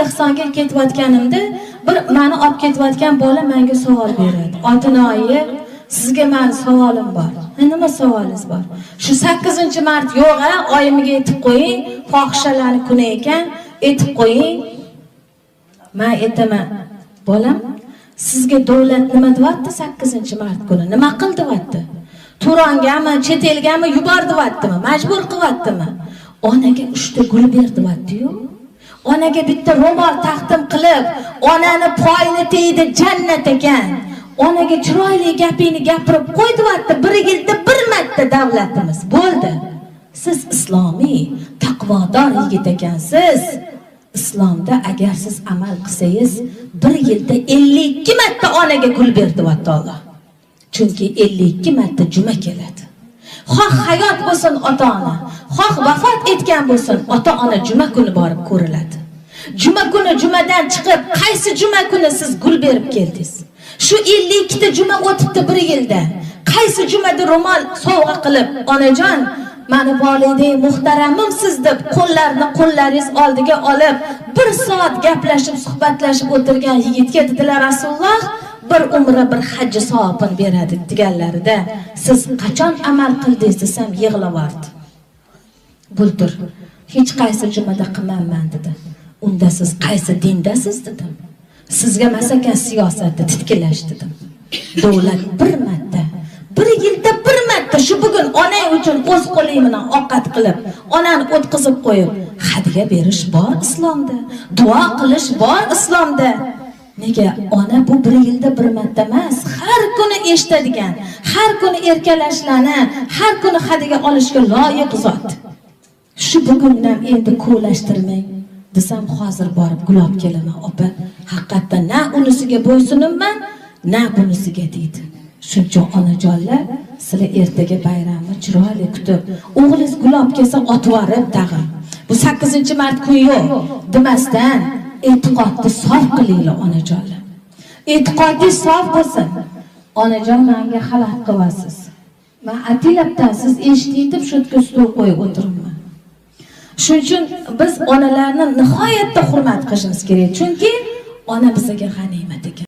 Ehsonga ketayotganimda bir mani olib ketayotgan bola menga savol beradi. Otinoyi, sizga mani savolim bor. Nima savolingiz bor? Shu 8-mart yo'q a, oyimga aytib qo'ying, fohishalarni kuni ekan, aytib qo'ying. Men aytaman, bolam, sizga davlat nima deyapti 8-mart kuni? Nima qil deyapti? Turongami, chet elgami yubor deyaptimi? Majbur qilyaptimi? Onaga 3 ta gul ber deyapti-yu. Onaga bitta ro'mol taqdim qilib, onani poyini tegdi jannat ekan. Onaga chiroyli gapingni gapirib qo'y deyapti. Bir yilda bir marta davlatimiz bo'ldi. Siz islomiy, taqvodor yigit ekansiz. Islomda agar siz amal qilsangiz, bir yilda 52 marta onaga gul ber deyapti Alloh. Chunki 52 marta juma keladi. Xoh hayot bo'lsin ota-ona, xoh vafot etgan bo'lsin, ota-ona juma kuni borib ko'riladi. Juma kuni jumadan chiqib, qaysi juma kuni siz gul berib keldingiz? Shu 52 ta juma o'tibdi bir yilda. Qaysi jumada ro'mol sovg'a qilib, onajon, mani volidai muhtaramimsiz deb qo'llarini qo'llaringiz oldiga olib, bir soat gaplashib, suhbatlashib o'tirgan yigitga dedilar Rasululloh, bir umra bir hajj savobini beradi deganlarida, siz qachon amal qildingiz desam yig'lavordi. Bultur hech qaysi jumada qilmayman dedi. Unda siz qaysi dindasiz dedim. Sizga emas ekan siyosatda titkilash dedim. Davlat bir marta, bir yilda bir marta shu bugun onang uchun o'z qo'ling bilan ovqat qilib, onani o'tqizib qo'yib, hadya berish bor islomda, duo qilish bor islomda. Nega ona bu bir yilda bir marta emas, har kuni eshitadigan, har kuni erkalashlarni, har kuni hadya olishga loyiq zot. Shu bugundan endi ko'lashtirmang desam, hozir borib gul olib kelaman, opa. Haqiqatdan na unisiga bo'ysunibman, na bunisiga deydi. Shuning uchun onajonlar, sizlar ertaga bayramni chiroyli kutib, o'g'lingiz gul olib kelsa otib yuborib tag'in. Bu 8-mart kun yo'q demasdan e'tiqodni sof qilinglar onajonlar. E'tiqodingiz sof bo'lsin. Onajon menga xalaqit qilasiz. Men atilabdan siz eshiting deb shu yerga stul qo'yib o'tiribman. Shuning uchun biz onalarni nihoyatda hurmat qilishimiz kerak. Chunki ona bizga g'animat ekan.